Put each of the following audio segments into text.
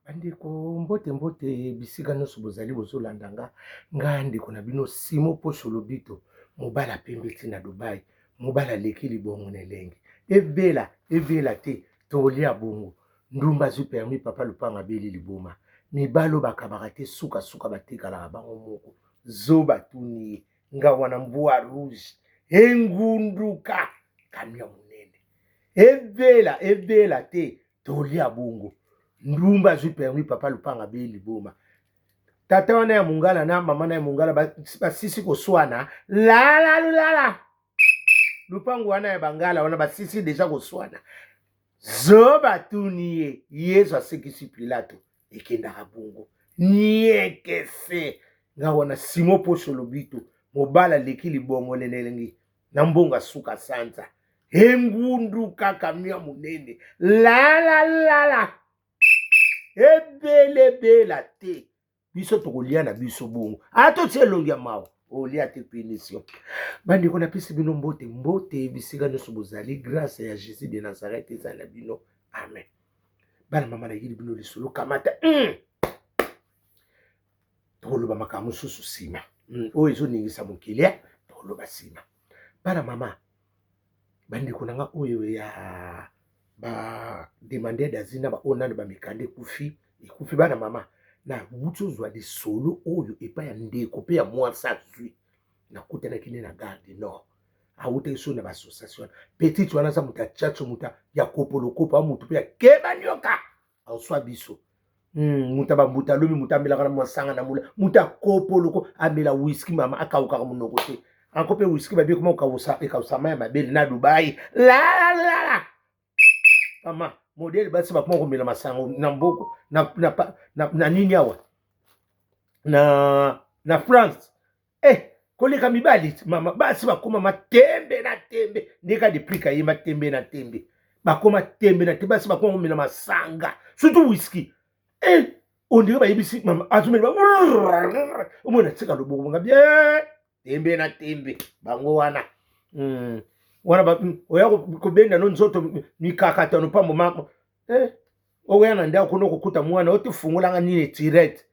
Bandeko, mbote mbote bisika nyonso bozali bozolanda nga, nga ndeko na bino Simo Poso Lobito, mobala pembe ti na Dubai, mobala aleki libongo na elengi, ebela ebela te tolia bongo, ndumba azwi permis, papa lupanga abeli liboma, mibali oyo bakabaka te suka suka batikalaka bango moko, zoba tuni ye nga wana mbwa rouge engunduka camion monene, ebela ebela te tolia bongo, ndumba azwi permis, papa lupanga abeli liboma, tata wana ya mongala na mama na ya mongala basisi koswana lalalulala lupango wana ya bangala wana basisi deja koswana, zoba tuni ye, Yesu asekisi Pilato, ekendaka bongo niekese nga wana Simo Poso Lobito, mobala aleki libongo lenelengi na mbongo asuka sanza engundu kaka mia monene lalalala ebelebela te biso tokolia na biso bongo ata otie elongi ya mawa olia te punition. Bandeko, napesi bino mbote mbote bisika nyonso bozali, grâce ya Jésus de Nazareth ezali na bino, amen. Bana mama, nayeli bino lisolo kamata. Tokoloba makambo mosusu nsima. Oyo ezoningisa mokili tokoloba nsima. Bana mama, bandeko na nga oyo ya bademandeur d'asile na baoyo nano bamikanda ekufi ekufi, bana mama, nawuti ozwa lisolo oyo epai ya ndeko mpe ya mwasi azwi, nakutanaki nde na Gare du Nord, awutaki so na baassociation petite wana, aza moto ya tchatcho, moto ya kopolokopo, a motu mpe ya keba nyoka azwa biso. Moto ya bambuta alobi, moto amelaka na masanga na mula, moto akopoloko amela whisky, mama akaukaka monoko te anko mpe whisky babi ekoma ekausa mai ya mabele na Dubai lalala. Mama, modele basi bakoma komela masango na mboko na nini awa na France koleka mibali. Mama, basi bakoma matembe na tembe, ndeka deplika ye matembe na tembe, bakoma tembe na tembe, basi bakoma komela masanga surtout whisky. On dirait bayebisi mama azomela, omona tika loboko banga bien tembe na tembe bango wana. Wana oya kobenda no nzoto mikakatano pambo mama okoya na ndako kuna okokuta mwana otofungolanga nini tirette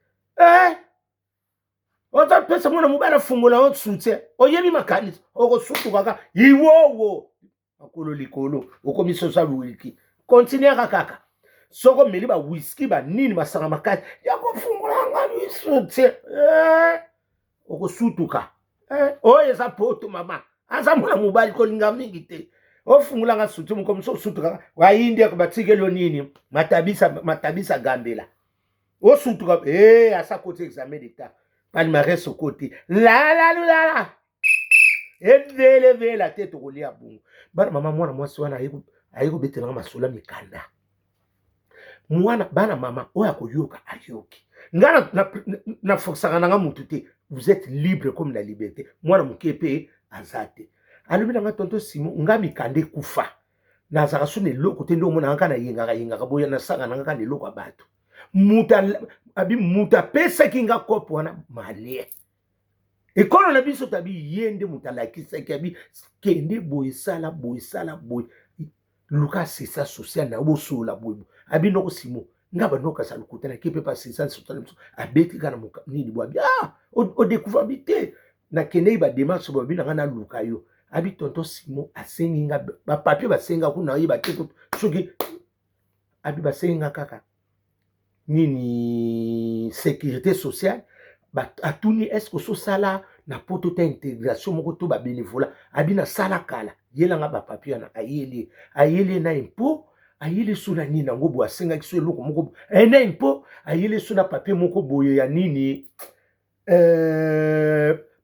ozapesa mwana mobali afungola yo soutien, oyebi makanisi okosutukaka iwowo makolo likolo, okomi sosa whisky, continuaka kaka soki omeli bawhisky banini masanga makasi ya kofungolanga soutien okosutuka. Oyo eza poto, mama aza mwana mobali kolinga mingi te, ofungolanga soutien moko mosu osutukaka wayindi batikeli yo nini matabisa matabisa gambela osutuka asa koti examen d'état palmarès okoti lalalulala ebelebela te tokolia bongo. Bana mama, mwana mwasi wana aye kobetelanga masolo ya mikanda mwana. Bana mama, oyo akoyoka ayoki, nga naforçaka nanga mutu te, vous êtes libre comme la liberté. Mwana moke mpe aza te, alobi nanga: "Tonton Simo, nga mikanda ekufa, nazalaka so na eloko te, nde omonaka kaka nayengaka yengaka boya, nasaka nanga kaka na eloko ya bato." Mutu abi, mutu apesaki nga kope wana malien ekolo na biso, tabi ye nde moto alakisaki, abi kende boye, sala boye, sala boye, luka assistance sociale na yo, bosolola boye. Abi noko Simo, nga banokasa lokuta, nake mpe pa assistance sociale na biso, abeti kaka na nini boye, abi ah odécouvrir, abi te, nakendeki badémarche boye, abi na nga naluka yo. Abi: "Tonton Simo, asengi nga bapapier, basenga kuna, oyeba te soki." Abi basengi nga kaka nini, sécurité sociale. Atuni: "Est ce que ososala na poto ta intégration moko to babénévolat?" Abi: "Nasala kala." Yelanga bapapier wana, ayeli ye, ayeli ye na impôt, ayeli so na nini yango boye, asengaki so eloko moko na impôt, ayeli so na papier moko boye ya nini,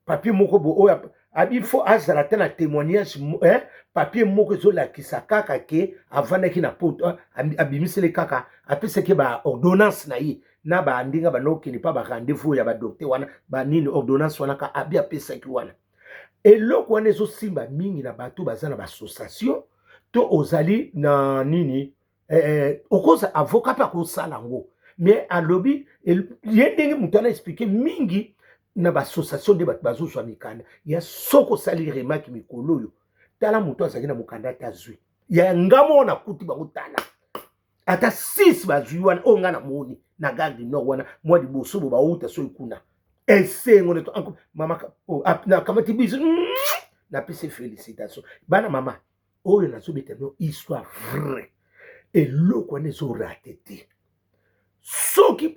papier moko boye oyo abi fo azala te na témoignage, papier moko ezolakisa kaka ke avandaki na poto. Abimiseli kaka, apesaki baordonnance na ye na bandenge banda kokende mpa barendez-vous ya badocteur wana, banini, ordonnance wana ka abi apesaki wana. Eloko wana ezosimba mingi na bato baza na baassociation to ozali na nini, okoza avocat mpe akosala yango. Mais alobi ye ndenge moto wana expliquer mingi na baassociation nde bato bazozwa mikanda ya soki osali remarque mikolo oyo, tala moto azalaki na mokanda te azwi ya nga moko, nakuti bango, tala Ata 6 bazwi wana oyo ngai namoni na Gare du Nord wana, mwa liboso bo bauta soki kuna esengo neto mama oh, nakamati biso, napesi félicitation bana mama. Oyo nazobeta bino histoire vrai, eloko wana ezorater te. Soki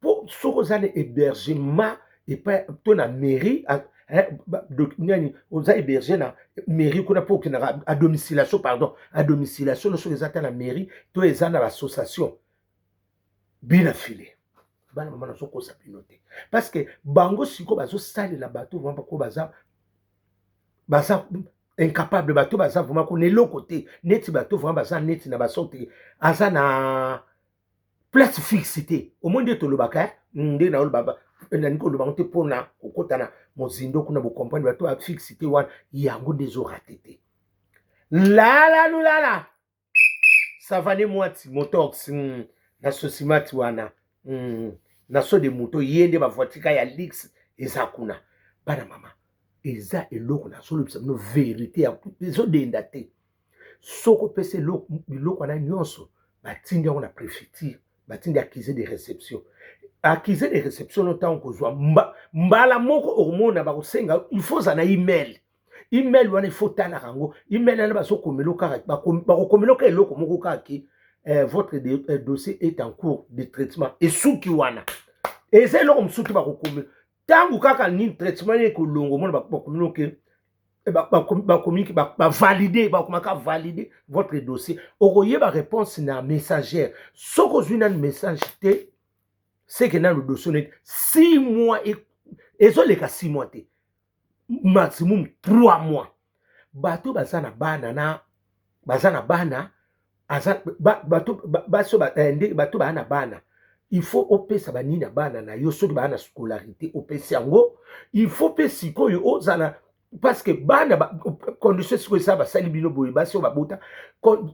po soki oza na hébergement epai to na mairie, nani, oza hébergé na mairie kuna mpo okendaka à domiciliation, pardon, à domiciliation no, soki eza ta na mairie to eza na baassociation, bina file. Bana mama, nazokosa bino te, parce que bango sikoyo bazosalela bato vraiment ko baza incapable, bato baza vraiment kuna eloko te, neti bato vraiment baza neti na basorte aza na place fixe te. Omoi nde tolobaka, nde naoloba, nalingi koloba ngo te mpona kokɔta na mozindo kuna, bocomprendre. Bato bafixe te wana, yango nde ezorater te. Lala lulala savane mwati motox na sosimati wana na so de moto ye nde bavoiture ya luxe eza kuna. Bana mama, eza eloko nazolobisa bino vérité, ezodenda te. Soki opesa biloko wana nyonso, batindi yango na préfecture, batindi accusé de réception. Accusé de réception no, ntango kozwa mbala moko, okomona bakosenga, il faut oza na email. Email wana, il faut talaka yango. Email wana, bazokomela kaka, bakokomela kaka eloko moko kaka ke votre dossier est en cours de traitement. Esuki wana, eza eloko mosusu te. Bakokomela ntango kaka nini, traitement nini ekolongo, omona bakomela ke bakomi bavalide, bakomaka valide votre dossier. Okoyeba réponse na messagère. Soki ozwi nanu message te, seke nanu dossier neti 6 mois ezoleka, 6 mois te, maximum 3 mois. Bato baza na bana, na baza na bana, aza bato baso nde bato baa na bana, il faut opesa banini ya bana na yo. Soki baa na scolarité, opesi yango. Il faut mpe sikoyo ozala, parce que bana condition sikoyo eza basali bino boye, basi oyo babota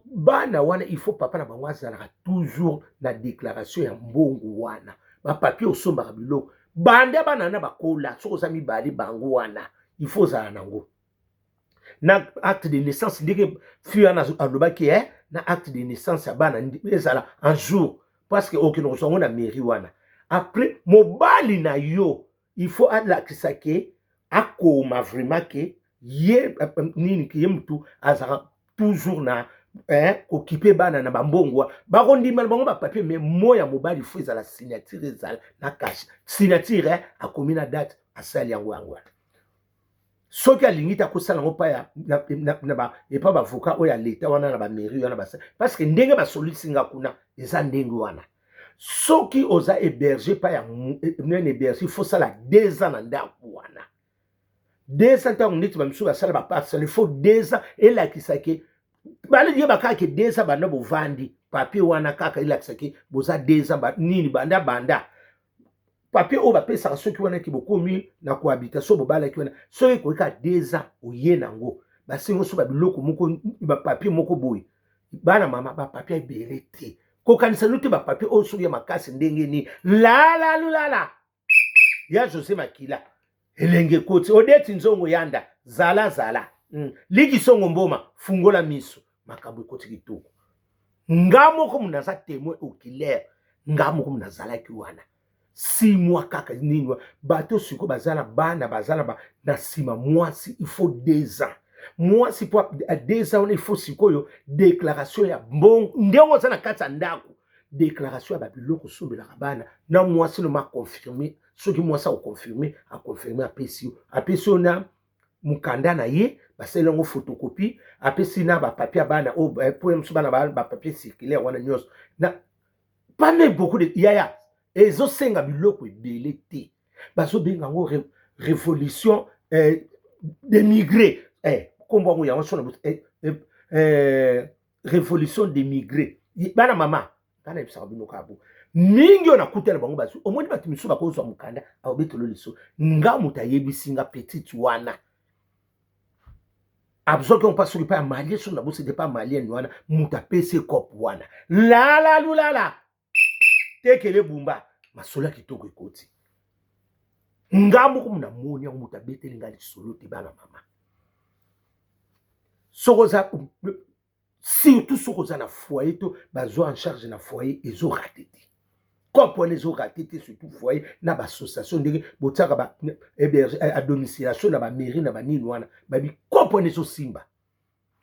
bana wana, il faut papa na bango azalaka toujours na déclaration ya mbongo wana, bapapier osombaka biloko banda bana na bakola. Soki oza mibale, bango wana il faut ozala nango na acte de naissance, ndenge fille wana alobaki, na acte de naissance ya bana ezala un jour, parce que okende kozwa yango na mairie wana. Après, mobali na yo, il faut alakisa ke akoma vraiment ke ye nini, ke ye mutu azalaka toujours na kokipe bana na bambongo. Bakondima na bango bapapier, mais mo ya mobali faut ezala signature, ezala na cachet, signature, akomi na date, asali yango. Yango wana, soki alingi te, akosala yango pa epa bavocat oyo ya leta wana na bamairie wana basali, parce que ndenge basolisi nga kuna eza ndenge wana. Soki oza hébergé pa ya nene, hébergé, il faut sala 2 ans na ndako wana. 2 ans, ntango neti bamisusu basala baparcelle, il faut 2 ans elakisa ke bayeba kaka ke 2 ans banda bovandi. Papier wana kaka elakisa ke boza 2 ans nini, banda banda papier oyo bapesaka. Soki wana ete bokomi na kohabiter, so bobalaki wana, soki ekoki kaka 2 ans, oye nango, basengi so babiloko moko, bapapier moko boye. Bana mama, bapapier ebele te, kokanisa no te. Bapapier oyo soki ya makasi ndenge nini, lalalulala ya José Makila, elenge ekoti odeti nzongo yanda zala zala liki songo mboma, fungola miso, makambo ekoti kitoko. Nga moko mu naza témoin oculaire, nga moko mu nazalaki wana 6 mois kaka nini. Bato sikoyo baza na bana, baza na nsima. Mwasi, il faut 2 ans. Mwasi mpo 2 ans wana, il faut sikoyo déclaration ya mbongo, ndenge oza na kati ya ndako, déclaration ya babiloko osombelaka bana na mwasi no maconfirme. Soki mwasi akoconfirme, aconfirme, apesi yo, apesi yo na mokanda na ye, basali yango photocopie, apesi na bapapier ya bana oyo po mosusu bana bapapier circulaire wana nyonso na pas même beaucoup de yaya. Ezosenga biloko ebele te. Bazobenga yango révolution d'émigré, nkombo yango yango so na révolution d'émigré. Bana mama, nga nayebisaka bino kaka bo mingi oyo nakutana bango, bazwi. Omoni bato misusu bakozwa mokanda, akobetelo liso. Nga moto ayebisi nga, petite wana azwaki yango mpa soki mpa ya malien, soki nabosi te, mpa malienne wana, moto apesi ekope wana. Lala lulala tekele bumba, masolo ya kitoko ekoti. Nga moko namoni yango, moto abeteli nga lisolo te. Bana mama, soki oza Surtout soki oza na foyer to bazwa en charge na foyer, ezorater te. Coop wana ezorater te, surtout foyer na baassociation, ndenge botiaka ba à domiciliation na bamairie na banini wana, babi coop wana ezosimba,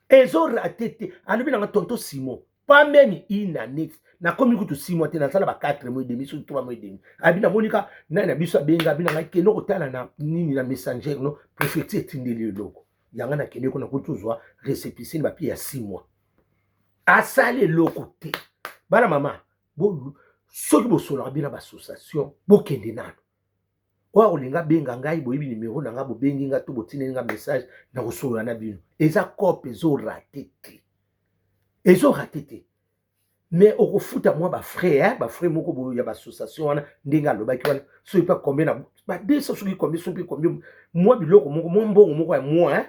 ezorater te. Alobi nanga tonton Simon, pas même une année, nakomi kutu 6 mois te, nasala ba 4 mois et demi, soki 3 mois et demi. Abi namoni ka nani na biso abenga, abi nanga kende kotala na nini na Messenger, no préfecture etindeli eloko yanga. Nakende ko nakuti ozwa récépissé na bapie ya 6 mois, asali eloko te. Bana mama, soki bosolaka bino na baassociation, bokende nano. Oyo akolinga abenga ngai, boyebi nimero na ngai, bobengi ngai to botindeli ngai message, na kosolola na bino. Eza coop ezorater te, ezorater te, mais okofuta mwa bafrais, bafrais moko boyo ya baassociation wana, ndenge alobaki wana, soki mpe combien na badesa, soki combien, soki combien, mwa biloko moko, mwa mbongo moko ya mwa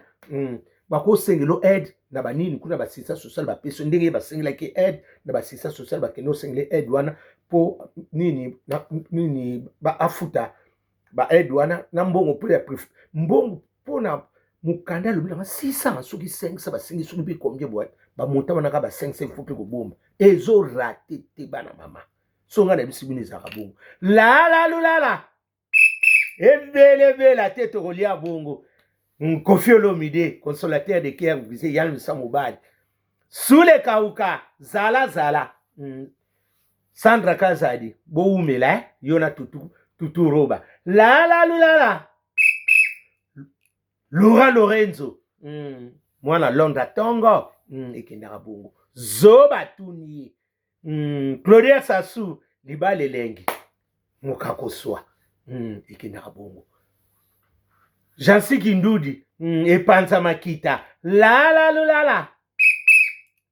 bakosengela aide na banini kuna, baassistance sociale bapesi, ndenge ye basengelaki aide na baassistance sociale, bakende osengela aide wana mpo nini nini, afuta baaide wana na mbongo mpo ya mbongo mpona mokanda. Alobi nanga 600 soki 500 basengi, soki mpe combien boye, bamonta wana kaka ba 500 fo mpe kobomba. Ezorater te, bana mama. So ngai na biso bino ezalaka bongo, lala lulala ebelebela te, tokolia bongo. Kofi Olomide, consolateur de cœur brisé, yanisa mobali sule kauka, zala zala. Sandra Kazadi, bowumela, eh? Yo na tutu, tutu roba, lala lulala. Laura Lorenzo, mwana Londres ntongo ekendaka bongo, zoba tuni ye. Claudia Sasu, libala elengi mokakoswa, ekendaka bongo. Jansi Kindudi, epanza makita, lala lulala.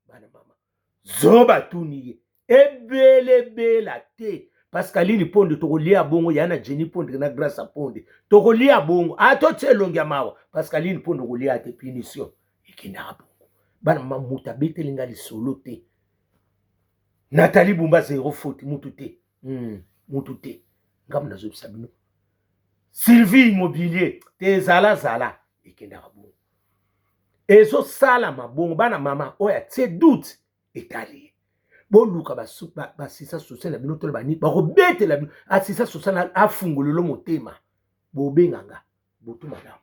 Bana mama, zoba tuni ye ebelebela te. Pascaline Ponde, tokolia bongo ya na Jenny Ponde na Grâce Ponde, tokolia bongo atotia elongi ya mawa. Pascaline Ponde, okolia te, punition ekendaka bongo. Bana mama, moto abeteli nga lisolo te. Nathalie Bumba, zéro faute, mutu te, mutu te. Ngambo nazobisa bino, Sylvie Immobilier te, ezalazala, ekendaka bongo, ezosalama bongo. Bana mama, oyo atie doute, etali ye. Boluka baassistance sociale na bino, tolo bani bakobetela bino. Assistance sociale afungolelo motema, bobenganga butu malamu.